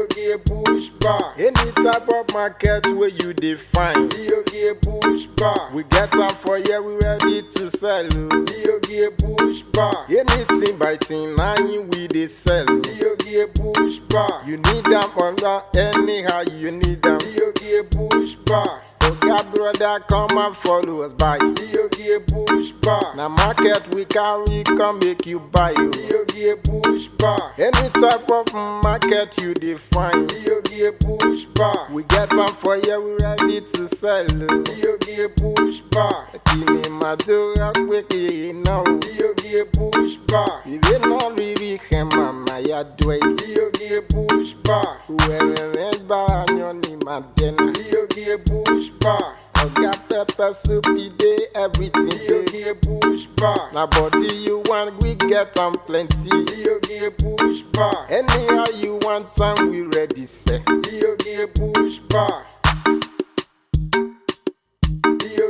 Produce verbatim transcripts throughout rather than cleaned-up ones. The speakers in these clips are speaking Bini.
Gie Bush Bar. Any type of market where you dey find. Gie Bush Bar. We get am for here, we ready to sell. Gie Bush Bar. Anything by thing, na him we dey sell. Gie Bush Bar. You need am or not, anyhow you need am. Gie Bush Bar. Oga brother, come and follow us by. Gie Bush Bar. Na market we carry come make you buy o. Gie Bush Bar. Any type of market you dey find. Gie Bush Bar. We get am for here, we ready to sell o. Gie Bush Bar. Kini madura quickly now. Gie Bush Bar. Ibe no riri hema ma ya due. Gie Bush Bar. Whoever is by your name, my dinner. Gie Bush Bar. Oga pepper soup, e dey everything dey. Gie Bush Bar. Na body you want, we get am plenty. Gie Bush Bar. Anyhow you want am, we ready, sir. Gie Bush Bar.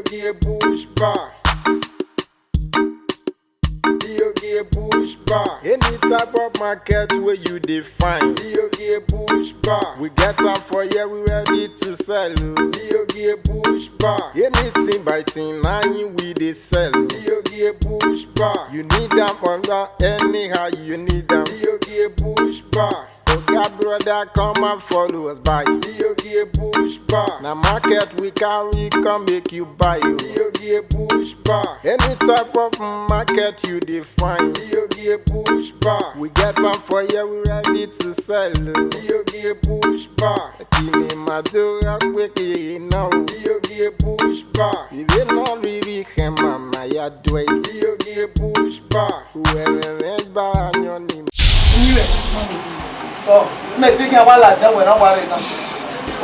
Gie Bush Bar. Gie Bush Bar. Any type of market where you dey find. Gie Bush Bar. We get am for here, we ready to sell o. Gie Bush Bar. Anything by thing, na him we dey sell o. Gie Bush Bar. You need am or not, anyhow you need am. Gie Bush Bar. Oga brother, come and follow us by. Gie Bush Bar. Na market we carry come make you buy o. Gie Bush Bar. Any type of market you dey find. Gie Bush Bar. We get am for here, we ready to sell o. Gie Bush Bar. Kini madura quickly now. Gie Bush Bar. Ibe no riri hema ma ya due. Gie Bush Bar. Whoever is by your name. Ọ, mẹ te khian wa ladian wẹ na wa rre na.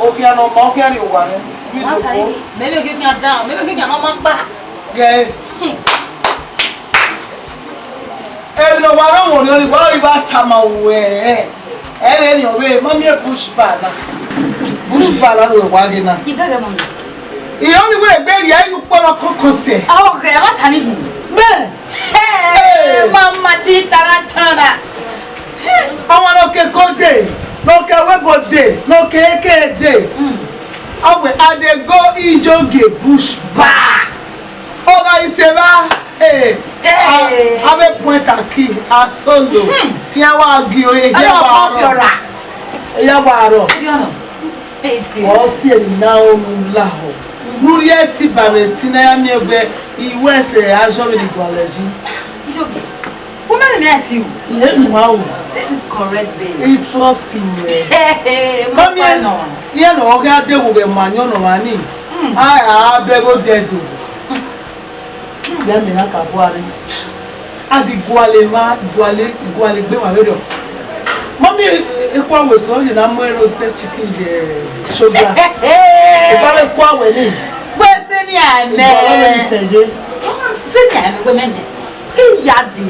Okhian ne ọ ma, okhian rrie owa mwẹ. Vbe do ko. Mẹ vbe khian dan, mẹ vbe khian ne ọ ma kpa. Gẹ. Emwi ne ọ wa rre ọmọ ne ọ ni wa rri vbe a tama wẹ. Ẹre ni ọ vbe ma miẹn Bush Bar na. Bush Bar na ru wa ghe na. Ibẹghe mọ. Iyọ ni wẹ egbe rhia inu ukpọlọ kọkọ sẹ. Ọ ghẹ, ọ ta ni hin. Mẹ. Hey, mama chitara chara. Ọmwa ne ọ ke kode, ne ọ ke ẹvbo de, ne ọ ke eke de. Ọ wẹ, I dey go Ijogie Bush Bar. Ọ gha ise vba, eh, a, a vbe puẹn kaki, a solo. Fian wa gie ore, ehia wa rọ. Ehia wa rọ. Ọ si emwi na ru lahọ. Ne u rhie ẹtin ba mwẹ ẹtin ne a ya miẹn wẹ I wẹ sẹ a zọ vbene I gualọ yi. Ijogie, woman in there too. Iye nu ma wo. This is correct, babe. I trust you, eh. Hey, hey, hey, Mami, mama, no. Iye ne ọ gha de wo vbe ma yọn nọ mwa ni. Mm. A, a bẹ gho dẹ do. Mm. Ya mẹ na ka guare. A di guale ma, guale, guale gbe ma vberriọ. Mami, e, e, ekhua wẹ sẹ, ọ ye na mu roasted chicken ye showgrass. Hey, hey. E ba vbe ekhua wẹ ni. Wẹ sẹ ni a mẹ. Guale wẹ ni sẹ ye. Sẹ ni a mẹ, wẹ mẹ nẹ. Iya de.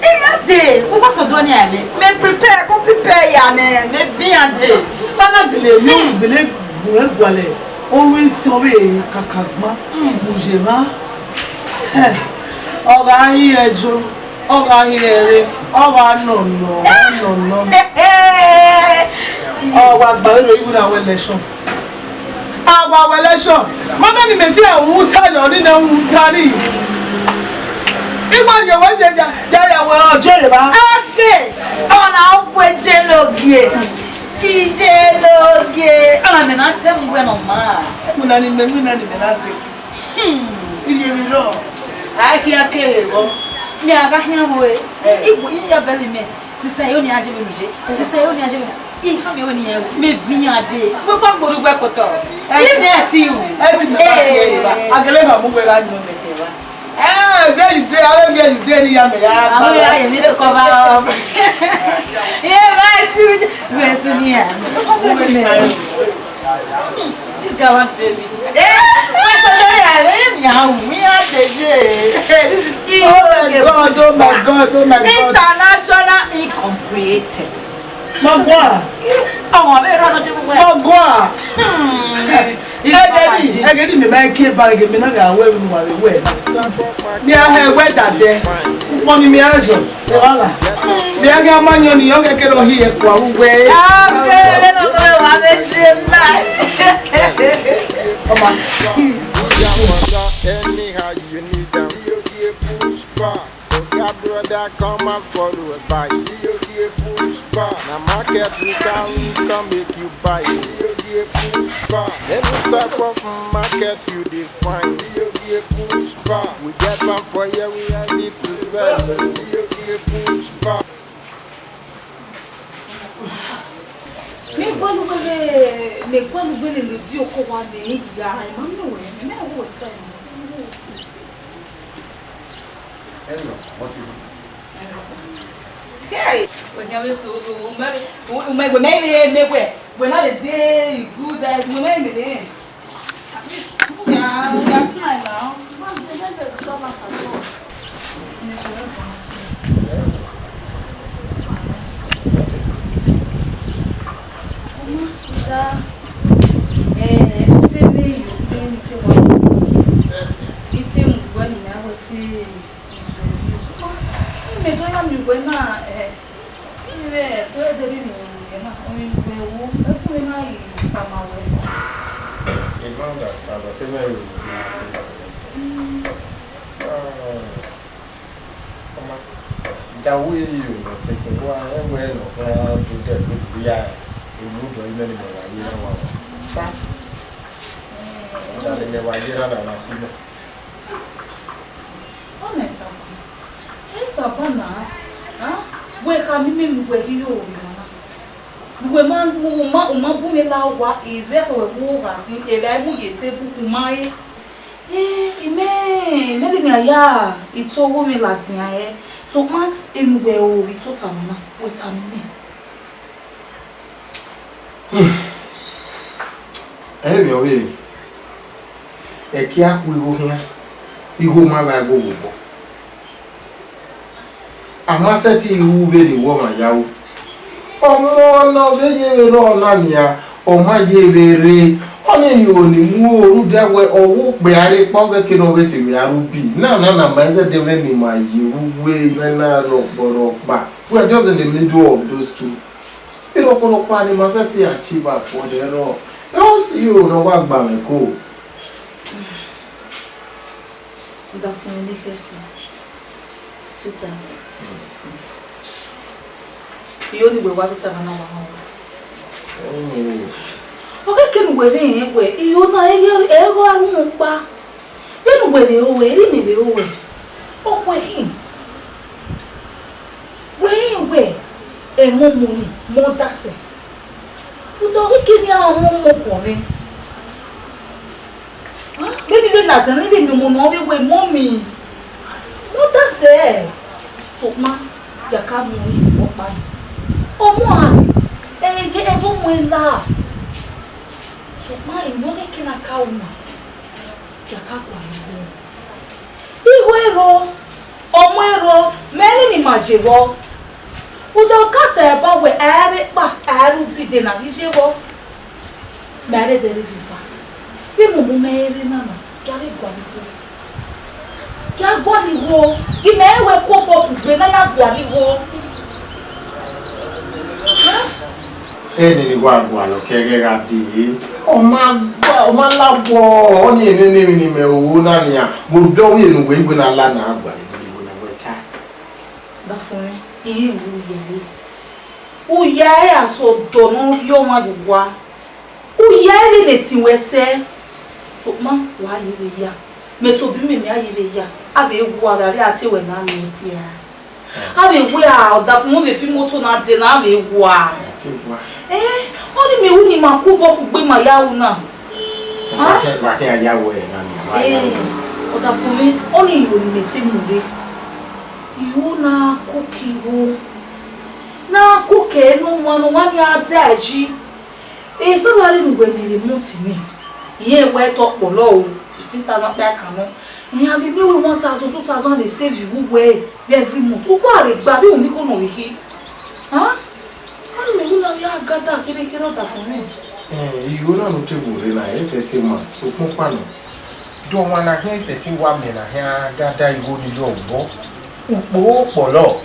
Iya de. Wẹ ba sẹ ọdọ ni a mẹ. Mẹ prepare, go prepare ya nẹ. Mẹ bi ya de. Tana gbele, mi gbele, gu e guale. Oru isi ọvbe kakagban, mu ye mwa. Ọ gha hin ẹjo, ọ gha hin ẹre, ọ gha nọnọ, ọ nọnọ. Ọ wa gba vberriọ igho na wẹ election. A wa wẹ election. Mama ni mẹ ti ẹ wu ta yọ ni nẹ wu ta ni. Igba yẹ wẹ ye ya ya ya wẹ ọ jere ba. Okay. Ọna ọgbe jelo gie. Ijelo gie. Ọna mẹ na tẹ mu wẹ nọ ma. Mu na ni mẹ, mu na ni mẹ na se. Hmm. Iye mi rọ. A ki a kere vbọ. Mi a gha khian vbo e. Eh. Igbo, iya vẹlẹ mẹ. Sister yo ni a je vbe mu je. Sister yo ni a je vbe mu. I ha mi o ni e. Me vi yan de. Mo pa gboru gbe kotọ. Eh. Iye ni a ti u. Eh, ti me ba ki e ba. Eh. Agele ha mu gbe gha yan me ke ba. Eh, where you dey? Where you dey? Ni ya me ya. Àwọn ìyá yẹn ní sọkọ bá ọ. Iye bá ti u. Where is Nia? This guy want baby. Eh, where's Olori? I mean, yeah, we are the J. This is it. Oh my God, oh my God, oh my God. International Incorporated. Magua. Ọmọ mi rọ n'ojú gbogbo ẹ. Magua. Hmm. Ẹgẹdì, ẹgẹdì mi bá kí ẹ bá rẹ gẹ mi náà gà wẹ mi wà wẹ wẹ. Mi a hẹ wẹ dàdẹ. Ọni mẹ a yọ, ẹ wa la. Mẹ a gha ma yọ ni, ọ ghẹ kere ọ hi ẹkua uwẹ. Ah, okay, vbene ọ wa vbe tie ma. Ọma. Anyhow you need am. Push bar. Oga brother, come and follow us by. Push bar. Na market we come, we come make you buy. Push bar. Any type of market you dey find. Push bar. We get am for here, we ready to sell. Push bar. Me gualọ uwẹ vbe, me gualọ uwẹ vbe lele odiọkọ wa vbe gha, I ma miẹn uwẹ, I ma miẹn uwẹ. Hello, what you do? Hey, we can be so, so, we may, we may, we may, we may, we not a day good that we may be there. At least, we are, we are smile now. Man, they never do that as at all. Ọma, da, eh, te me yo, te me te wa. Ite mu wẹ ni na wẹ te. Imẹ do na miẹn uwẹ na, eh, ivbe ẹto ẹdẹ rhirhi mwẹ na, ọmwa ne uwẹ ru, ẹkun mwẹ na ghi kpama wẹ. I don't understand, but tell me you. Mm. Ah, ọma, da we you not taking wa, eh, we no, we do that, we are, we move on, many more, yeah, wa. Sa? Mm. Jale ne wa yera na, na si me. Ọ na tama, ẹ tama na, a, wẹ ka miẹn mẹ ne uwẹ ghi yo vbe emwa na. Uwẹ ma, u ma, u ma bu mwẹ la owa, ivẹ ke wẹ vbe gha fi, evba mu ye table, u ma re. Eh, imẹ, mẹ vbe miẹn ya, I to wo mwẹ ladian ẹre, sokpan enu wẹ o, I to tama na, wẹ tama mẹ. Ẹmwẹ ọvbehe, ẹki a khu igho khian, igho ma vbe ẹghẹ vbe obọ. A ma sẹtin ru vbene I ru ọmwa ya ru. Ọmọ ne ọ vbe ye vbe rrọọ na nian, ọ ma ye vbe rre. Ọnii iro ne I mu ro rhunmwuda wẹ ọ wo okpia rre ekpa, ọ ghẹ kere ọ vbe te vbe a ru ubi. Na na na ma zẹdẹ vbene ima ye vbe uwu ẹre na na rre ọkpọrọkpa. We are just in the middle of those two. Erọkpọrọkpa ne ima sẹtin achieve for the rrọọ. Ẹ o si iro ne ọ wa gba mwẹ ko. Ọdafẹn ne khẹse, sweetheart. Iyo ni wẹ wa tota na na wa họn. Ọ ghẹ kene uwẹ vbe rẹn wẹ iyo na ẹ ghi ẹ ghi a ru kpa. Vbene uwẹ vbe ro wẹ, erha imẹ vbe ro wẹ. Ọ khuẹ khin. Wẹ rẹn wẹ, ẹmwẹ ọmọ ni, mother sẹ. Rhunmwuda ọ ghi kene iran mu ọmọ guan mwẹ. Vbene I vbe ladian na, I vbe miẹn ọmọ ne ọ vbe wẹ, mummy, mother sẹ. Sokpan, ya ka mu ọkpa yi. Ọmọ a, ẹghẹ ẹghẹ ọmọ i la. Sokpan, emwi ne ọ ghẹ kene a ka ru na, ya ka gualọ igho. Igho ero, ọmọ ero, mẹ ne ima ye vbọ. Rhunmwuda ọ ka ta ẹre ba wẹ, a i rre ekpa, a i rre ubi de ne a ghi ye vbọ. Mẹ a rre ẹdẹ rre viva. Vbene ọmọ mẹ rre na na, ya rre gualọ igho. Ya gualọ igho, imẹ i wẹ ku obọ kugbe ne a ya gualọ igho. Ẹni ni wa gualọ kẹ ẹghẹ gha dee, ọ ma gba, ọ ma la wọ, ọnii nene emwi ne imẹ ru na nian, vbe odọ vbe enu wẹ, iwẹ na la na gualọ igho na wẹ ta. Gba fo mwẹ, I i ru uya ẹre. Uya ẹre a sẹ ọdọ ne ọ rhie ọmwa ye owa. Uya ẹre vbe ne etin wẹ sẹ. Sokpan wa ye vbe ya. Mẹ tobọ imẹ, mẹ a ye vbe ya. A vbe wu a gha rrie a te wẹ na lele tie a. A vbe wẹ a, ọdafẹn mwẹ vbe fi imoto na dee na, a vbe wu a. A te wu a. Eh, ọnii mẹ ru ne ima ku obọ kugbe ma ya ru na. Wa khian, wa khian ya ru ẹre na, mẹ wa ya ru. Eh, ọdafẹn mwẹ, ọnii iro ne imẹ te mu rre. Iro na koko igho. Na koko ẹre ne ọmwa, ne ọmwa ni a da yi. Salary ne uwẹ miẹn vbe month nii, irẹn wẹ te ọ kpọlọ o, fifteen thousand kpia kan nọ. Iran vbe miẹn wẹ one thousand, two thousand vbe save vbe uwẹ vbe every month. Ugbẹn a vbe gba vbe uhunmwu igho nọ vbe khin. Huh? Ọnii mẹ ru na vbe a gada kherhe kherhe, ọdafẹn mwẹ. Eh, igho na ne u te mu rre na, ẹ te te ma, sokpan ọkpa nọ. De ọmwa na khian sẹtin wa miẹn na khian gada igho ni ye obọ. Ukpo kpọlọ,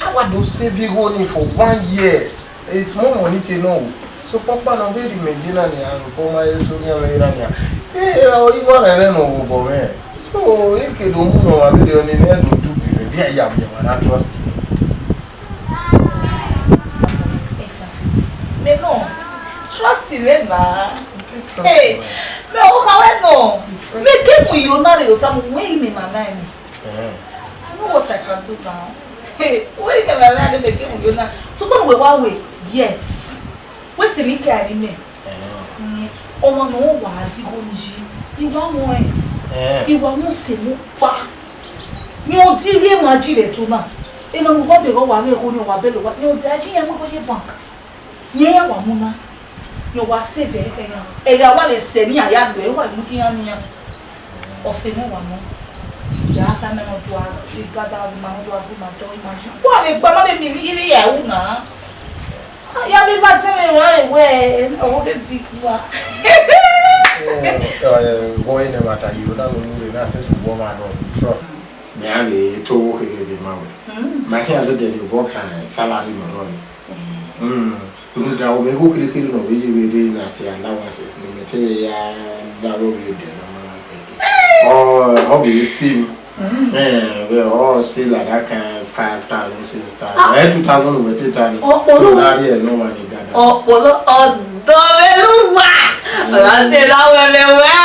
a wa do save igho ni for one year. A small money te nọ o. Sokpan ọkpa ne ọ vbe rhie imẹ je na nian, rhunmwuda ma he so khian vbe na nian. Ee, igho rẹn rẹn ne ọ vbe obọ mwẹ. So, e ke do mu ne ọmwa vberriọ ni, ne do do bi mwẹ, vbe a ya miẹn ọmwa na trust mwẹ. Me no trust mwẹ na. Hey, me o ka wẹ nọ. Me ke mu yo na rre ota mu wẹ imẹ ma na ni. Eh. I know what I can do now. Hey, wẹ imẹ ma na ni me ke mu yo na. Sokpan wẹ wa wẹ, yes. Wẹ sẹ ni ke a ri mẹ. Eh. Ọmwa ne ọ wa digho ni yi, I wa wọn ẹn. Eh. I wa wọn sẹ mu kpa. Ni ọ di rhie emwa ji vbe ẹdẹ na. Emwa ne uwa bẹghe wa mwẹ igho ni wa bẹlẹ owa. Ni ọ da ji yan mu igho ye bank. Ni ya wa mu na. Ni ọ wa save ẹre khian. Ẹre a wa vbe sẹ ne iran ya gbe, wa mu khian ne iran. Ọse ne wa nọ. Ya khama ne ọ dua, I ga da ma ne ọ dua bu ma dọ ima ji. Wa vbe gba ma vbe miẹn ivbi ye vbe ya ru na. Ya vbe ba zẹmwẹ ruẹ wẹ, ọ vbe bi gua. Wọ ne ẹmwata ye na ne unu rre na, since wọ ma rọ trust. Mẹ a vbe to wo kherhe vbe ma wẹ. Mm. Ma khian zẹdẹ rhie obọ kan salary ne ọ rrọọ ni. Mm. Mm. Rhunmwuda, ọ mwẹ igho kherhe kherhe ne ọ vbe ye vbe rre na tie allowances ne mẹ te vbe ya la vbe ovbi odẹ ne ọ ma pay. Ọ, ọ vbe si mi. Mm. Eh, vbe ọ si la that kind five thousand, six thousand. Ah. Eh, two thousand wẹ te ta ni. Ọkpọlọ. So, na rhie ẹre ne ọ wa ni gada. Ọkpọlọ, ọdọ vbe lu wa. Ọ ra sẹ la wẹ mẹ wẹ.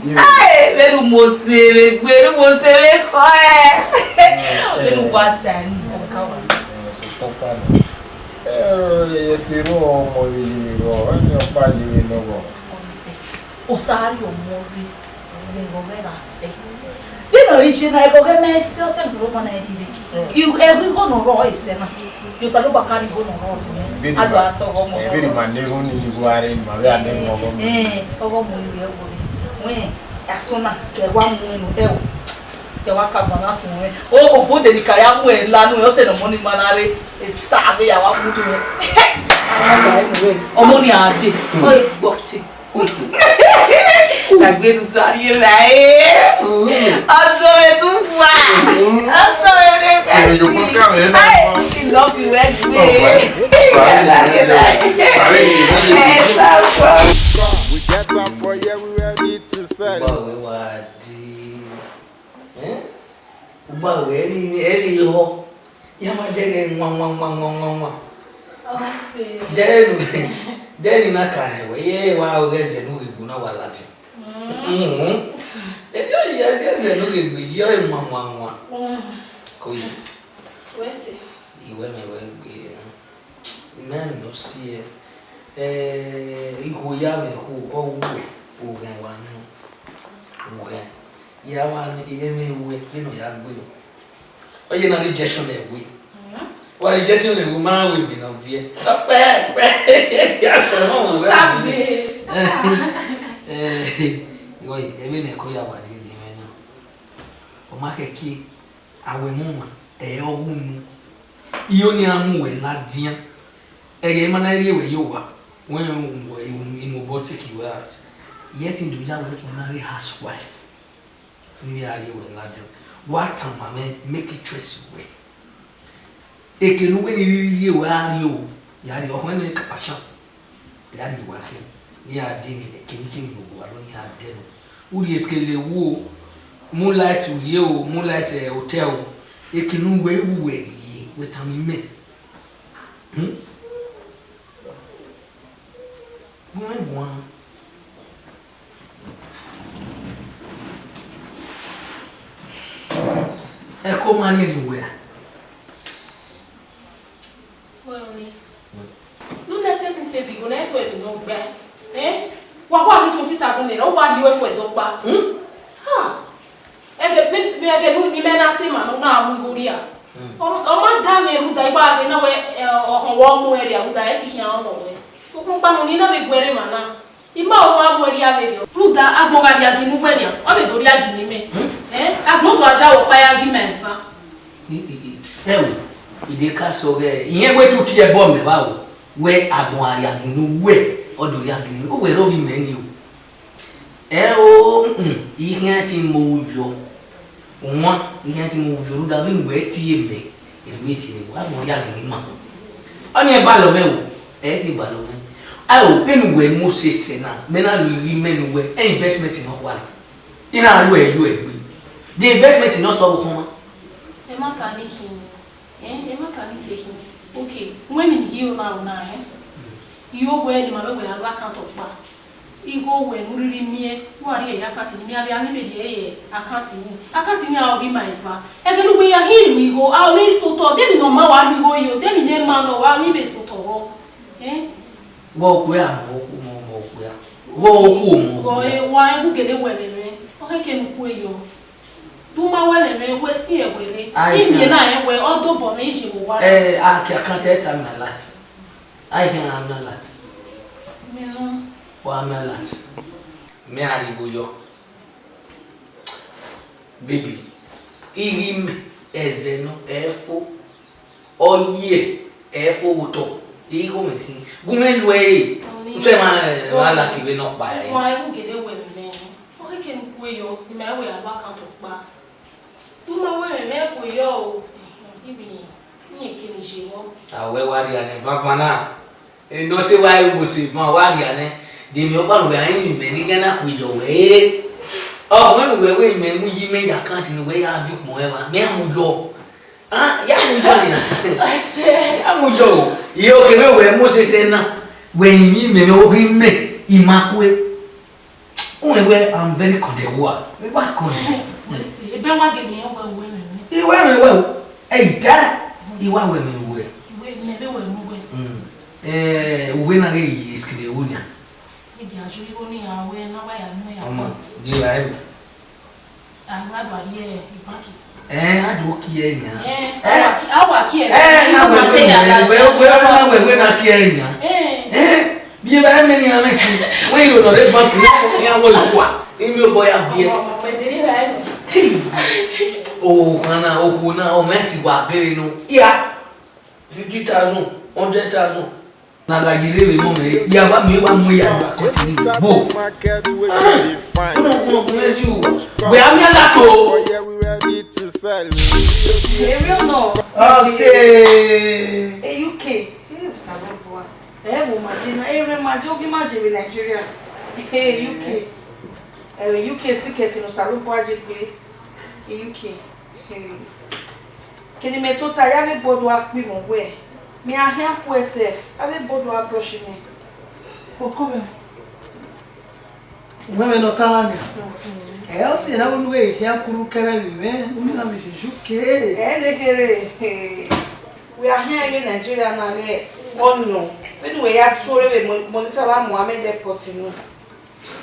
Yeah, yeah. Ai, vbe lu mo se vbe gbe, lu mo se vbe kọ ẹ. Eh, vbe lu eh. Wa ta ni, ọ ka wa. Eh, so, pọpa na. Eh, e fero ọmọ vbe ye vbe rọ, ọni ọkpa ye vbe nọ vbọ. Osa gha rhie ọmọ rre, vbe ẹghẹ ọghẹ gha sẹ. Vbene ọ re iye na, ẹghẹ ọghẹ ma i sẹ, ọ sẹ vbe Osanobua na i rhie rre. Mm. I, ẹghẹ igho ne ọ rrọọ, ọ i sẹ na. Ye Osanobua ka rhie igho ne ọ rrọọ. Vbene a do ma, a tọ ọghọ ọmọ eh, vbene rre. Ma na erhunmwu ni igho a rre, ma vbe a na erhunmwu ọghọ ọmọ. Eh, ọghọ ọmọ rhie ẹvbo rre. Wẹ, asọn na, ke wa mu ẹn nẹ o. Ke wa ka guan na sunu ẹn. O, obode ni ka ya mu ẹn la nu, ọ sẹ ne ọmọ ni ma na rre. Esta vbe ya wa mu do. Ọmọ ni a de. Mm. Ọ i gbọfte. Dagbe ne u tu arrie vbe ẹre. Mm. Ọdọ mwẹ tu fua. Mm. Ọdọ mwẹ ne ka si. Ẹ, yo, kọ ka mwẹ na. Ai, I love you, ẹ gbé. Oh, my. Dagbe vbe ẹre. Ai, ai, ai. Ẹ, sa fua. We get am for here, we ready to sell. Ugba wẹ wa di. Eh? Ugba wẹ ẹre, ẹre họ. Ya ma dẹghẹ nwa, nwa, nwa, nwa, nwa, nwa. Ọ gha sẹ. Dẹghẹ nu, dẹghẹ ni na ka hẹ wẹ, ye wa ọghe ẹzẹ ne u ghi gbe na wa ladian. Mm. Mhm. Ẹdẹ ọ ye ẹzẹ, ẹzẹ ne u ghi gbe, ye ọre nwa, nwa, nwa. Mm. Ko ye. Wẹ sẹ. Iwẹ mẹ wẹ gbe. Imẹ ne ọ si ẹ, eh, igho ya mwẹ ho, ọ wu wẹ, oghẹn wa nọ, oghẹn. Ya wa ne, emwi wẹ, vbene ọ ya gbe nọ. Ọ ye na rejection ẹvbo. Mhm. Wa rejection ẹvbo, ma wẹ vbe ne ọ viẹ. Ọkpẹkpẹ, ya kpẹ mọ mọ wẹ. Tagbe. Eh, eh, igho ye, vbene ẹko ya wa rhie rhie mwẹ na. Ọ ma khẹke, a wẹ mọ ma, ẹ ọ wu nu. Iyo ni a mu wẹ ladian. Ẹghẹ ma na rhie wẹ ye owa, wẹ inu obọ take you out. Yet do ya wẹ ke na rhie housewife. Ni a rhie wẹ ladian. Wa tama mwẹ, make it choice wẹ. Eke ne uwẹ ni rhirhi ye wẹ a rhie o, ya rhie ọkhọ ne kapasha. Ya rhie wa khin, ne iran de emwi ne kemikemi ne owa nọ, iran dẹ nọ. U rhie sikẹlẹ wu o, Moonlight u rhie o, Moonlight, eh, hotel o, eke ne uwẹ, uwẹ rhie, wẹ tama imẹ. Hmm? Guan guan. Ẹko ma rhiẹnrhiẹn uwẹ a? Well, ni. Nu na te tin se bi go na to e do gbe. Eh? Wa wa mi twenty thousand naira, wa ri we fo e do pa. Hmm? Ha. Ẹghẹ, ẹghẹ ne imẹ na sẹ ma, ne u na mu igho rria. Mm. Ọ, ọ ma da mwẹ rhunmwuda, I gba ghe na wẹ, eh, ọhọn wẹ ọ mu ẹre rria, rhunmwuda ẹ i te khian ọnọ wẹ. Sokpan ọkpa nọ, ne I na vbe gu ẹre emwa na. I ma ọmwa mu ẹre rria vberriọ. Rhunmwuda agbọn gha rria gie ne uwẹ nian, ọ vbe do rria gie ne imẹ. Mm. Eh, agbọn do a ya wẹ ọkpa ya gie ima eva. I, i, i, ẹo, I de ka sẹ ọghẹ, irẹn wẹ te u tie ẹbọ mẹ vbe aro, wẹ agbọn gha rria gie ne uwẹ, ọ do rria gie ne imẹ, uwẹ rre ovbi mẹ ni o. Ẹo, mm, I khian te mu yọ. Wan, iran ti mu yoro da vbene uwẹ tie mẹ, ere vbe tie mẹ, wa mọ ya gele ima. Ọni ẹ balọ mwẹ o, ẹ te balọ mwẹ. Aro, vbene uwẹ mu sese na, mẹ na lu ighi mẹ ne uwẹ, ẹ investment nọ khuare. I na ru ẹ yo egbe. The investment nọ sẹ ọvbokhan ọmwa. Ẹ ma ta ni khin. Eh, ẹ ma ta ni te khin. Okay, wẹ mi ni ghi ro na ro na, eh? Yo wẹ ne ma vbe wẹ a ru account ọkpa. Igho wẹ ne u rhirhi miẹn, wa rhie ye account ni, mẹ avbe a miẹn vbe rhie ye account ni. Account ni a ghi ma eva. Ẹghẹ ne uwẹ ya hin mu igho, a ọ vbe sotọ, de emwi ne ọ ma wa lu igho yo, de emwi ne ma nọ wa miẹn vbe sotọ vbọ. Eh? Vbọ okpia, vbọ okpia, vbọ okpia. Vbọ okhuo mu. Vbọ e wa, ẹ gu gele wẹ vbe mwẹ. Ọ khẹke ne u kue yọ. Du ma wẹ mwẹ, mwẹ wẹ si ẹwe rre. Ai, I miẹn na rẹn wẹ ọ dobọ mwẹ, I ye vbe owa. Eh, I can, I can tell time my life. I can am my life. Mi nọ. Wa my life. Mẹ a rhie igho yọ. Baby, ighi mẹ, ẹzẹ nọ, ẹ fo. Ọ ye, ẹ fo vbe otọ. Igho mwẹ khin. Gu mwẹ lu ẹre. Ọni. Usẹ ma, ma lati vbe nọkpa ẹre. Wa, ẹ gu gele wẹ mwẹ. Ọ khẹke ne u kue yọ, ne ima wẹ a ru account ọkpa. U ma wẹ mwẹ, mẹ kue yọ o. Ibi, iye kene je wọ. A wẹ wa rhia nẹ banban na. Enọ te wa ru obo se ban wa rhia nẹ. De emwi ọkpa ne uwẹ a rinmwian mẹ ne I ghẹ na kue yọ wẹ re. Ọ wẹ ne uwẹ wẹ imẹ mu yi mẹ ya account ne uwẹ ya viọ ukpọn ẹre vba, mẹ a mu yọ. Ah, ya mu yọ nia. Ẹsẹ. Ya mu yọ o. Iye okevbe wẹ mu sese na. Wẹ rinmwian mẹ, mẹ wo ghi mẹ, I ma kue. Uwẹ wẹ, I'm very content, wa. Wa content. Wẹ si, ebe wa gele yan wẹ wẹ mẹ wẹ. I wẹ mẹ wẹ o. Ẹ da. I wa wẹ mẹ wẹ. Wẹ mẹ be wẹ mu wẹ. Mm. Eh, uwe na ghe ye skele wo nia. Maybe a ju igho ne iran wẹ na wa ya nu ya. Ọmọ, di ra ẹ. A wa do a rhie ibanki. Eh, a do ki ẹ nia. Eh, a wa ki, a wa ki ẹ. Eh, na wẹ wẹ na wẹ wẹ na ki ẹ nia. Eh. Eh, bi ẹ ba mẹ ni a mẹ ki. Wẹ yo no re banki na ko ya wo ikua. Imi obọ ya bi ẹ. Ọmọ, ọmọ, ọmọ, ẹ dẹ ni ra ẹ. Ti. O kana, o kuna, o mẹ si wa bere no. Iya. Fifty thousand, hundred thousand. Na la yi rre vbe emọ mwẹ, ya wa miẹn wa mu ya ya kọtini gbo. Kúnà kúnà kúnà sí o. Wẹ a miẹn la to. Èrè ọ̀nà. Ọ̀sẹ̀. E U K. Ẹ wo ma je na, ere ma je, ogi ma je vbe Nigeria. E U K. E U K si kẹkẹ ne Osanobua je gbe. E U K. Kene mẹ tota ya vbe bọdọ a kpe mwẹ wẹ, mẹ a khian ku ẹsẹ, a vbe bọdọ a brush mẹ. Oko mwẹ, uwẹ mwẹ ne ọ ta na nia. Ẹ, ọ si na wẹ ne u vbe khian kuru kẹrẹ vbe mwẹ, u miẹn na vbe hiju ke. Ẹ ne kherhe, wẹ a khian ye Nigeria na lẹ ọniọn, vbene uwẹ ya tuorre vbe Mo-, Murtala Muhammed Airport ni.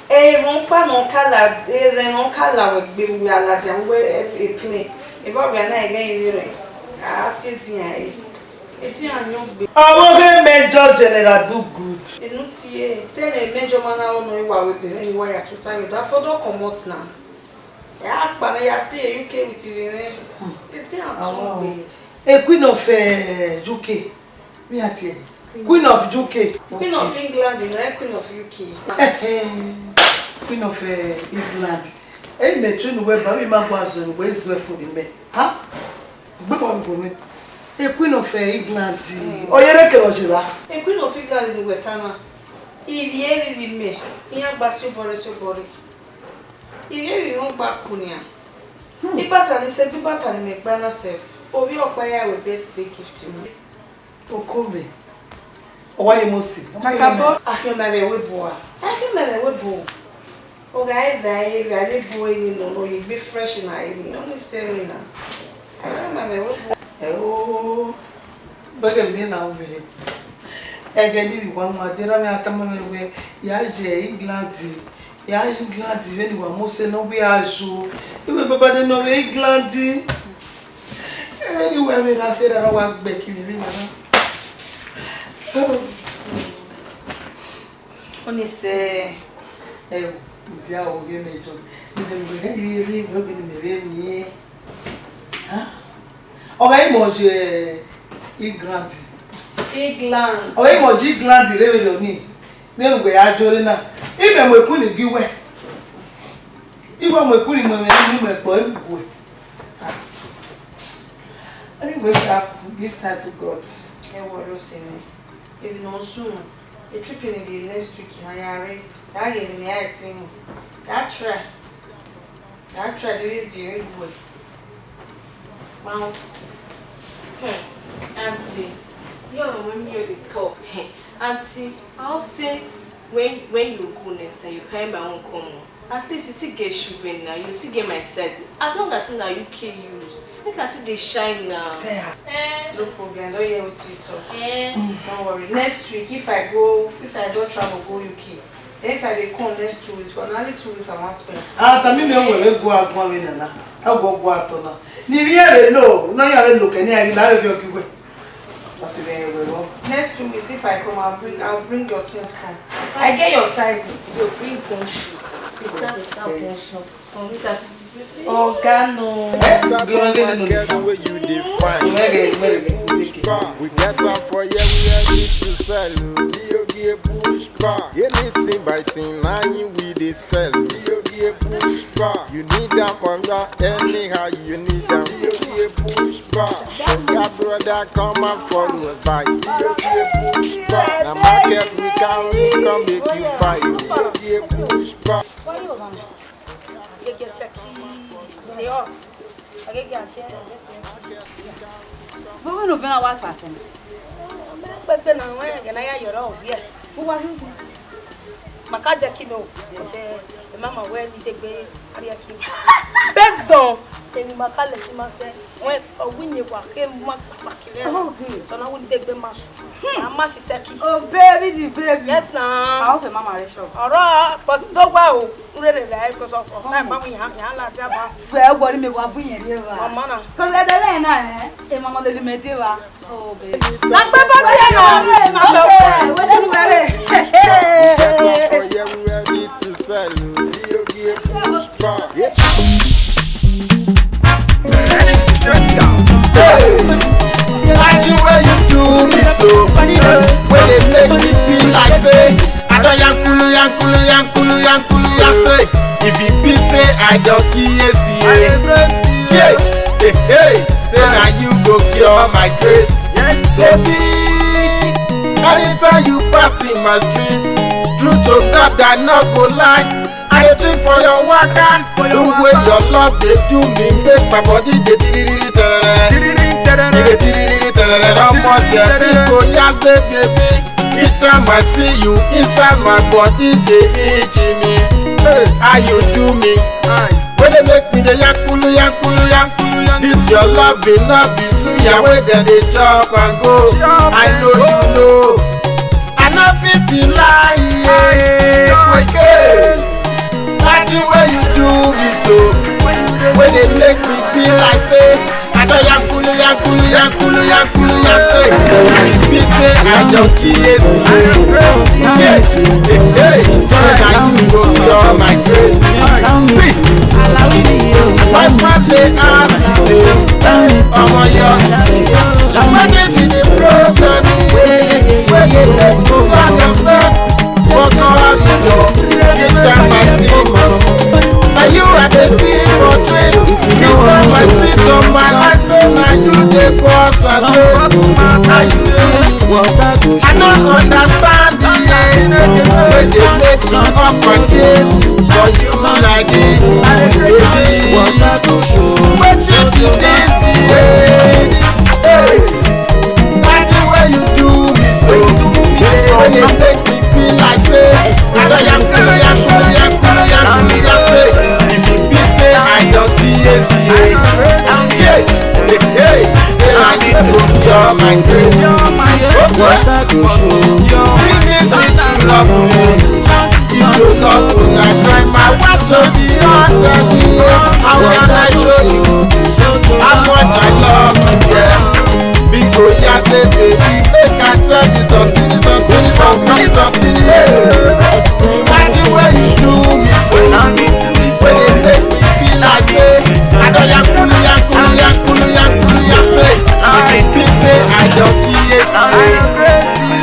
Erhọn ọkpa ne ọ ka la, erhẹn ne ọ ka la wẹ gbe vbe uwẹ a ladian vbe uwẹ plane, evba ọvbia na ẹghẹ i vbe rrọọ, a tie edian ẹre. Edian yan ogbe. Ọvbokhan Major General do good. Enu tie, te ne Major ma na ro nọ, I wa vbe bẹghe ne I wa ya tota yo, da further comot na. Ẹ a kpa ne ya stay ye U K with vbe mwẹ. Edian too gbe. A Queen of, eh, U K. Me a tie. Queen of U K. Queen of England, you know, Queen of U K. Queen of, eh, England. Ẹ, mẹ tue ne uwẹ ba, mẹ ma gua zọ ne uwẹ zọ ẹfo ne mẹ. Ha? Gbe bọ gbe mẹ. E Queen of, eh, England. Mm. Ọ yere kẹrẹ ọ jera. E Queen of England ne uwẹ ta na. Ivie rhirhi mẹ, iran gba si obọ rre, si obọ rre. Ivie rhirhi wọn gba ku nian. Hmm. Ibata ni sẹ, ibata ni mẹ gba na sẹ. Ovbi ọkpa ya wẹ birthday gift mẹ. Oko mẹ. Ọ wa ye mose. Kakabọ, a khian ma vbe ẹvbo ebo a. A khian ma vbe ẹvbo ebo. Ọ gha eva eva ne ebo eni nọ, nọ ye egbe fresh na eni. Ọ ni sẹ emwi na. A khian ma vbe ẹvbo ebo. Ẹ o, bẹghe emwi na vbe. Ẹghẹ ne ivbi wa mu a de na, mẹ a tama mwẹ wẹ, ya ye England. Ya ye England vbene uwa mose ne ọ wia zo. Iwẹ baba de nọ vbe England. Vbene uwa vbe na sẹ erha wa gbe kiri vbe na. Ọni sẹ. Ẹ, dia o, vbe mẹ jọ. Vbe mẹ rhie, vbe mẹ rhie. Ha? Ọ gha imọ ye England. England. Ọ gha imọ ye England rre vbe lọ ni. Vbene uwẹ ya jọ rre na, imẹ mu eku ni gie uwẹ. Iwẹ mu eku ni mu ẹmwẹ ni mu ẹkpọ enu guẹ. Anyway, sha, give time to God. Ẹ wọrọ sẹ mwẹ. Emwi ne ọ sunu, e trip ni rhie next week na ya rre. Ya ghe emwi ne a i te mu. Ya try. Ya try de vbe viọ egbe. Ma, hmm, aunty, you know when you dey talk. Aunty, I hope say when when you go next time, you carry my own come o. At least you still get children now, you still get my size. As long as na U K use, make I still dey shine now. Tell her. Eh. No problem, I don hear wetin you talk. Eh. No worry. Next week, if I go, if I don travel go U K, then if I dey come next two weeks, for na only two weeks I wan spend. Ah, tami me wẹ vbe gua guan vbe nana. A gua gua tọ na. Ni vbe ere no, no ya vbe look any agi la vbe viọ gui wẹ. Next two weeks, if I come, I'll bring, I'll bring your things come. I get your size. You bring bone shoot. Better, better bone shoot. Come, look at this. Oga no. Girl wey you dey find. Mere, mere, take it. We get am for here, we ready to sell. D O G A Bush Bar. Anything by thing, na him we dey sell. D O G A Bush Bar. You need am or not, anyhow you need am. D O G A Bush Bar. Oga brother, come and follow us by. D O G A Bush Bar. Na market we carry come make you buy. D O G A Bush Bar. Gege seki, stay off. Agege ake. Vbọ vbe ne ovẹn na wa tua sẹ na? Kpekpe na, wẹ ẹghẹ ne a ya yọrọ ovbi ẹre. Uwa hu. Ma ka jẹ ki no, but, eh, mama wẹ ne I degbe, a rhie ki. Bezọ, emwi ma ka lẹ si ma sẹ, wẹ ọ wi yin wa ke ma kpakpa kere. Oh, good. So na wẹ ne I degbe ma. Hmm. A ma si seki. Oh, baby, the baby. Yes, na. I hope mama rẹ sure. Ọrọ, but so wa o. Urere vbe because of, of time, ma mu yan, yan la dia ba. Wẹ wọrọ mẹ wa bu yẹn rre wa. Ọmọ na. Because ẹdẹ lẹ na ẹ, emọ nọ lele mẹ die wa. Oh, baby. Na gbe body ẹ na. Okay, wetin you ready? We get am for here, we ready to sell. D O G A Bush Bar. Yeah. Hey, imagine where you do me so. Where they make me feel like say I don yankulu, yankulu, yankulu, yankulu, ya say. If it be say I don kill A C A, yes, hey, hey, say na you go cure my case. Yes, baby, anytime you pass in my street, true to God, I no go lie. I dey drink for your water. The way your love dey do me, make my body dey tiririri terere. E dey tiririri terere. Ọmọ tẹ bí kò yá ṣe, baby. Each time I see you, inside my body dey itch me. Hey, how you do me? Aye. Wey dey make me dey yakulu, yakulu, yakulu, yakulu. This your love, e no be suya wey dem dey chop and go. Chop and go. I know you know. I no fit lie, yeah. Aye. That thing wey you do me so, wey dey make me be like say I don yakulu, yakulu, yakulu, yakulu, ya say. Be say I don kill A C A. Yes, hey, hey, so na you go cure my case. See, my friends dey ask me say, ọmọ yọ, wetin be the problem? Wey you dey do am yourself for corridor, each time I sleep. Na you I dey see for dream. Each time I sit on my eyes, say na you dey burst my brain. Na you do me. I no understand the way wey dey make me up again for you like this, baby. Wetin be this, yeah? Hey. That thing wey you do me so, wey dey make me be like say I don yakulu, yakulu, yakulu, yakulu, ya say. If e be say I don kill A C A, yes, hey, hey, say na you go cure my case. Okay. See me, see you love me. If you love me, I try my watch on the altar. How can I show you how much I love you, yeah? Biko ya say, baby, make I tell you something, something, something, something, yeah. Something wey you do me so, wey dey make me feel like say I don yakulu, yakulu, yakulu, yakulu, ya say. If e be say I don kill A C A,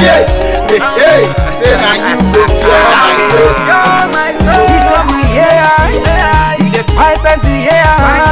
yes, hey, hey, say na you go cure my case. Because we here, we dey pipe as we here.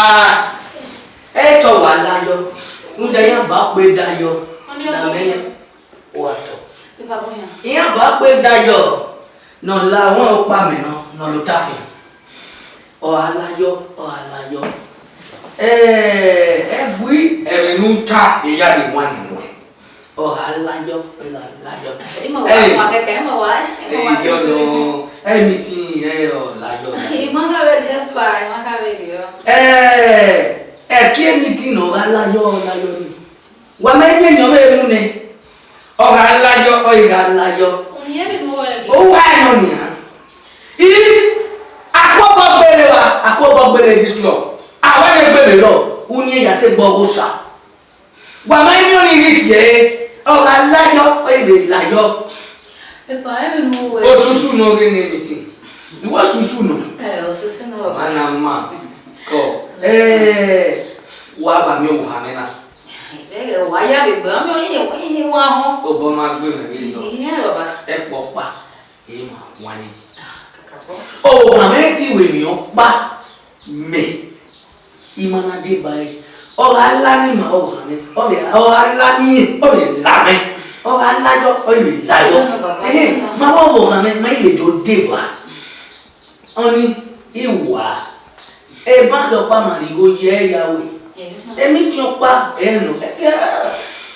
Ẹ tọ wa layọ, rhunmwuda iran ba kpe dayọ, na mẹ nẹ, wa tọ. Iran ba kpe dayọ, ne ọ la wọn ọkpa mẹ nọ, ne ọ la otafian. Ọ gha layọ, ọ gha layọ. Ẹ, ẹgui ẹmwẹ ne u ta, I ya ghi wanniẹn nuẹn. Ọ gha layọ, ọ gha layọ. Ima wa, ima kẹkẹ, ima wa, ima wa. Ẹ, yọ nọ, ẹ, meeting, ẹ, ọ layọ. Ima ha vbe rhie ba, ima ha vbe rhie. Ẹ, ẹ kie meeting ne ọ gha layọ, ọ layọ ni. Wa ma miẹn ne ọ vbe mu nẹ. Ọ gha layọ, ọ ghi gha layọ. Ọni ẹ vbe mu ẹre. Owa ẹ nọ nian. I, akobọ gbele wa, akobọ gbele this law. Awa ne gbele law, uniẹn ya sẹ gbe ọghe Osa. Wa ma miẹn ọni ghi tie ẹre, ọ gha layọ, ọ ghi vbe layọ. Epa, ẹ vbe mu wẹ. Osusu nọ ghe ne meeting. Iwẹ osusu nọ. Ẹ, osusu nọ. Mana ma. Kọ. Ẹ, wa ba miẹn owa mwẹ na. Ẹ, wa ya vbe gbe, ọ miẹn oyin, oyin wa họn. Obọ ma gbe mwẹ vbe yọ. Iye, baba. Ẹ kpọ kpa. Ẹ ma wan ni. Ah, kaka bọ. Owa mwẹ ti wẹ emwi ọkpa mẹ. I ma na deba ẹre, ọ gha la ni ma owa mwẹ, ọ vbe, ọ gha la ni, ọ vbe la mwẹ, ọ gha la yọ, ọ vbe la yọ. Ẹhẹn, ma vbe owa mwẹ, ma i vbe do deba. Ọni, I wa, ebank ọkpa ma rhie igho ye ẹre ya we. Meeting ọkpa, ẹ nọ, ẹkẹ,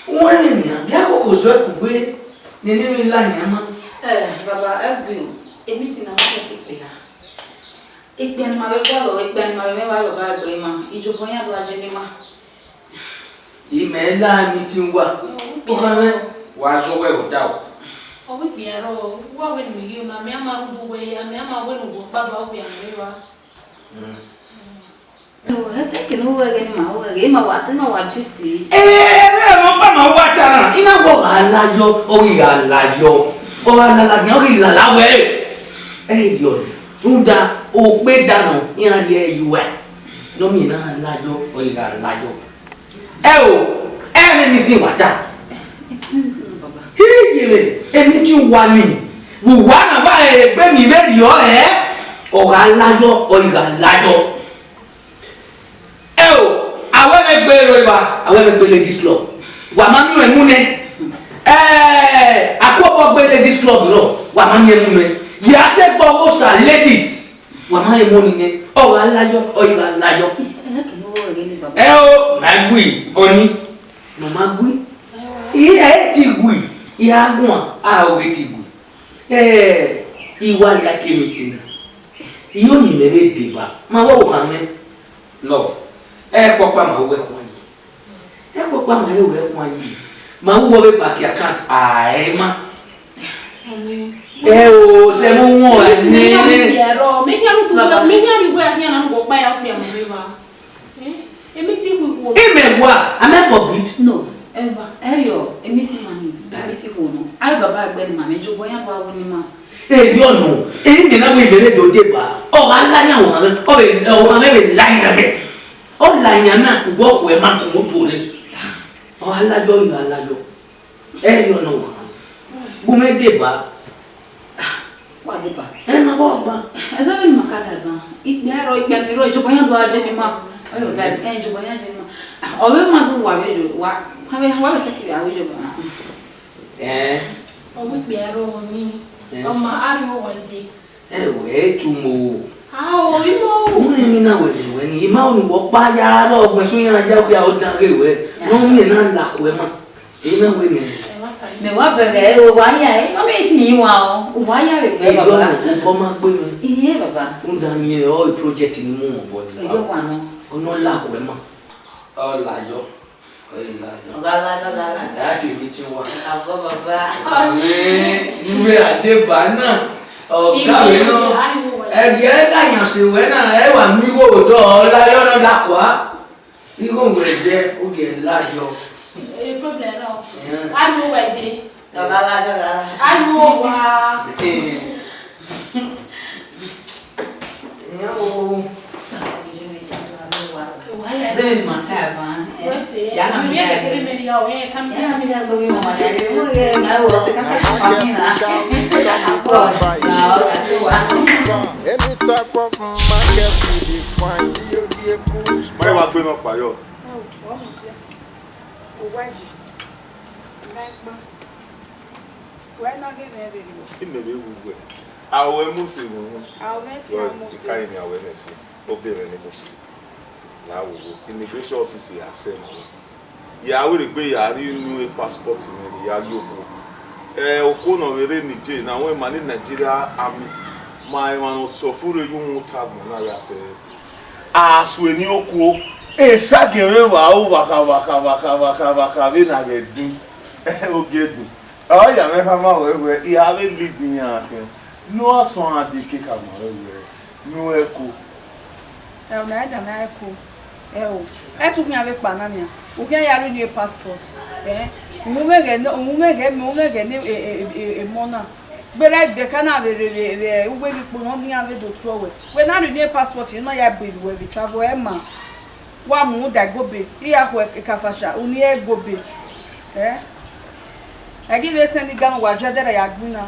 uwẹ vbe nian, gie koko zẹ kugbe, ne ne emwi la nian ma. Ẹ, baba, ẹ gbe o, meeting na ma kẹkẹ kpe ha. Ikpia ne ima vbe gualọ, ikpia ne ima vbe mwẹ vbe alọ ba gbe ima, iyobọ iran do gha je ne ima. Imẹ la meeting wa. Okha mwẹ, wa zọ wẹ vbe odaro. Ọ wẹ ikpia rrọọ, uwa wẹ ne imẹ ghi na, mẹ a ma rhunmwuda uwẹ, mẹ a ma wẹ ne uwẹ ọkpa ba okpia ne evba. Mm. Ẹsẹ kene uwẹ ghe ne ima ru ẹghẹ, ima wa, ima wa gist. Ẹ, ẹ, ẹ, ọmọ ọkpa ma wa ta na, I na wẹ ọ gha layọ, ọ ghi gha layọ, ọ gha lala nian, ọ ghi lala wẹ. Ẹ yọ, rhunmwuda okpeda nọ, iran rhie ẹre ye uwa, ne ọ miẹn ne a layọ, ọ ghi gha layọ. Ẹ o, ẹ ne meeting wa ta. Hi, ye vbe, meeting wa ni, vbe uwa na ba egbe ni vberriọ, ẹ, ọ gha layọ, ọ ghi gha layọ. Ẹ o, a wẹ mwẹ gbe ro evba, a wẹ mwẹ gbe ladies club. Wa ma miẹn ọẹn mu nẹ. Ẹ, a kue obọ gbe ladies club nọ, wa ma miẹn mu nẹ. Ya sẹ gbe ọghe Osa ladies. Wa ma rẹn emọ ni nẹ, ọ gha layọ, ọ ghi gha layọ. Ẹ, ẹ, kene uwẹ ghe ni, baba. Ẹ o, ma gui, ọni. Ma ma gui. Ẹ, ẹ ti gui, I gha guan, a o ghe ti gui. Ẹ, I wa like meeting. I yo ni mẹ vbe deba, ma vbe owa mwẹ. Love, ẹ kpọkpa ma wẹ khuan yi. Ẹ kpọkpa ma wẹ khuan yi. Ma wu wọ vbe bank account, a ẹ ma. Ẹ o, sẹ mo wọn ẹ ni. Me hia ru, me hia ru wẹ a hia na, mo kpa ya okpia ma vbe ba. Eh? Emi ti hu ikhuo. Imẹ wa, am I forbid? No, ever. Ẹ riọ, emi ti ma ni, emi ti hu nọ. Aye baba ẹgbẹ ni ma mẹ, jobọ yan gua wu ni ma. Ẹ riọ nọ, eni mẹ na wẹ mẹ rre do deba. Ọ gha la yan ohan mwẹ, ọ vbe, ohan mwẹ vbe la yan mwẹ. Ọ la yan mwẹ, akugbe ọkhuẹ ma tọn moto rre. Ọ gha la yọ, ọ gha la yọ. Ẹ riọ nọ ohan mwẹ. Bu mwẹ deba. Wa deba. Ẹ ma bọ gba. Ẹzọ vbene ima ka dagba, ikpia rrọọ, ikpia ni rrọọ, jobọ yan do a je ni ma. Ọ yọ ga, ẹ, jobọ yan je ni ma. Ọ vbe ma do wa vbe yo, wa, wa vbe, wa vbe sẹtin vbe a vbe yo ba. Ẹ. Ọ wẹ ikpia rrọọ ni. Ẹ. Ọ ma, a rhie owa dee. Ẹ wẹ, ẹ tu mo. A o, imo. Wẹ ni na wẹ ni, wẹ ni, ima onu wọ kpa ya rrọọ, ọgbẹn sẹ iran ya okpia, ọ dan ghe wẹ. Ẹ. Ne ọ miẹn na la kuẹ ma. Ina wẹ nẹ. Mẹ wa bẹghe ẹre, wa ya ẹre, ọ vbe ti yin wa o, wa ya vbe gbe baba. Ìyọnu obọ ma gbe mwẹ. Iye baba. Rhunmwuda ni ọ project ni mu obọ ni. Ẹyọ wa nọ. Ọ nọ la kuẹ ma. Ọ la yọ. Ọ la yọ. Ọ gha la yọ, gha la yọ. Ẹ a ti mi ti wa. Abọ baba. Àmín. Iwe adeba na. Ọga wẹ nọ. Ẹgẹ ẹ la yan se wẹ na, ẹ wa mu igho dọ, ọ la yọ nọ la kua. Igho wẹ dẹ, ogie la yọ. Eh, problem no. Yeah. Anu wẹ dẹ. Ọga la yọ, ọga la yọ. Anu wa. Ìyẹn o. Zẹvbe ni ma ka ban. Wẹ se. Ya na mi ya. Kere mẹ ya o, ẹ ka mi ya. Ya mi ya gbe mi ma ya. Mo ge ma wo se ka ka pa mi na. Any type of market we dey find, D O D A push. Mẹ wa gbe nọ pa yọ. Uwẹ yi, mẹ kpa. Wẹ na ghe mwẹ vbe rre. Imẹ vbe wu wẹ. A wẹ Mose wu. A wẹ ti a Mose. Ka eni a wẹ nẹ si. Obere ni Mose. La wo wo. Immigration officer ya sẹ na. Ya wẹ regbe ya rhie unu passport mwẹ ne ya yo okhuo. Ẹ, okhuo ne ọ vbe rre Niger na, wẹ ma ni Nigeria army. Ma emwa ne ọ sọ fure ye uhunmwu ta agbọn na ya fẹ. A suẹn eni okuo, esagiẹn mwẹ vbe aro vbakha, vbakha, vbakha, vbakha, vbakha vbene a ghẹ din. Ogie din. Ọ ya mwẹ khama ruẹ wẹẹ, I ra vbe lead iran khian, ne uwa suẹn iran die kekama ruẹ wẹẹ, ne u ẹko. Ẹ, ọna ẹdẹ na ẹko. Ẹ o, ẹ tu khian vbe kpa na nian. U khian ya rhie eni passport. Ẹ, u mwẹ ghẹ ne, u mwẹ ghẹ, u mwẹ ghẹ ne, e, e, e, e, emọ na. Gberra egbe ka na vbe rre vbe, vbe uwu emwi kpo ne ọ miẹn iran vbe do tuẹ wẹ. Wẹ na rhie eni passport, ne ọ ya bu wẹ vbe travel, ẹ ma. Wa mu da ẹgobe, I ya khu Ekafasha, uni ẹgobe. Ẹ? Ẹ ghi vbe sẹ ne I ga ne uwa jẹ dẹrẹ ya gbinna.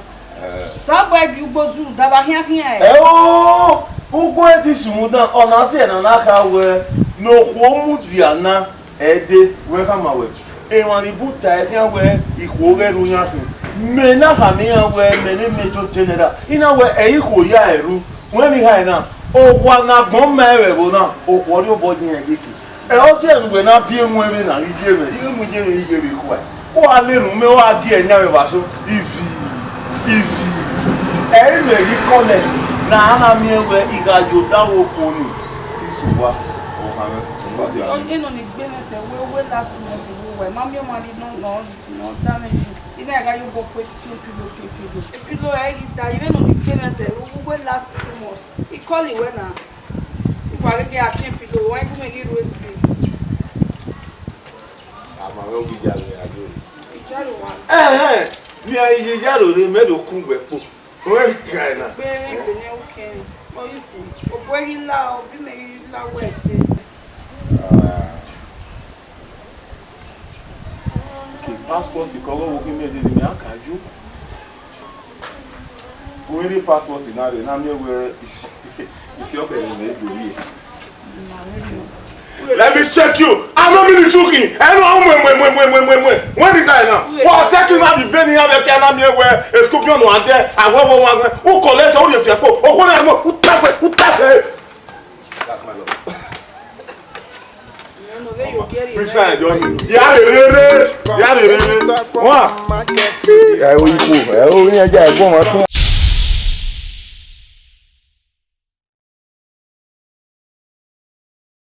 Ẹ. Sẹ ọ gbe gbe ugbo zuru da vbe khian khian ẹ. Ẹ o, ugbo ẹ ti sunu dan, ọ na si ẹna na kha wẹ, ne okhuo mudia na. Ẹdẹ, wẹ khama wẹ, emwa ni bu ta ẹre khian wẹ ikhuo ghẹ ru yan khin. Mẹ na khama iran wẹ mẹ ne Major General, I na wẹ ẹ i ikhuo ya ẹre ru. Wẹ ni hae na, owa ne agbọn ma ẹvbo ẹvbo na, okhuo rhie obọ yan ẹdẹ ke. Ẹ, ọ sẹ ne uwẹ na viọ emu ẹmwẹ na ghi ye mwẹ, I ghi mu ye mwẹ, I ye vbe khuae. Uwa na erhunmwu mẹ, uwa gie ẹyan mwẹ vbe aso, ivi, ivi. Ẹ i mwẹ ghi kọlẹ ne a na miẹn wẹ I gha ye odaro okhuo ni, te I sẹ owa, ọ khama mwẹ. Ọ, enọ ni gbe mwẹ sẹ, wẹ, wẹ last two months vbe uwa, ma miẹn ọmwa ni nọ, nọ, nọ da mwẹ yi. I na gha ye obọ kue, pion pillow, pion pillow. Pillow ẹ ghi da, I mwẹ enọ ni gbe mwẹ sẹ, wẹ last two months. I call wẹ na. I wa ghe ghe a pion pillow, wa gu mwẹ ghi ru esi. Ama mwẹ ghi ya vbe a yo. I ya ro wa. Ẹhẹn, mi a ye ya ro re, mẹ do kun wẹ kpo. Wẹ gha na. Gbe, gbe ne u kẹ. Ọ yi ku. Obọ ghi la, obi mẹ ghi la wẹ ẹse. Ke passport kọ ọghe ọvbokhan mẹ dede, mẹ a ka yo. Vbe u rhie passport na rre, na miẹn wẹ isi ọkpẹvbe mẹ do rhie. Let me check you. I no mean the truth. Ẹ nọ mwe mwe mwe mwe mwe mwe mwe. When the guy now, wa check him out the vein, he have a kind of me where a scorpion or a dead. I want one one. Who collect all your fiapo? Oh, when I know, who tap it? Who tap it? That's my love. Beside Johnny, ya rere, ya rere. Wa. Ẹ o ipo, ẹ o yan ja ẹ̀gbọ́n wa.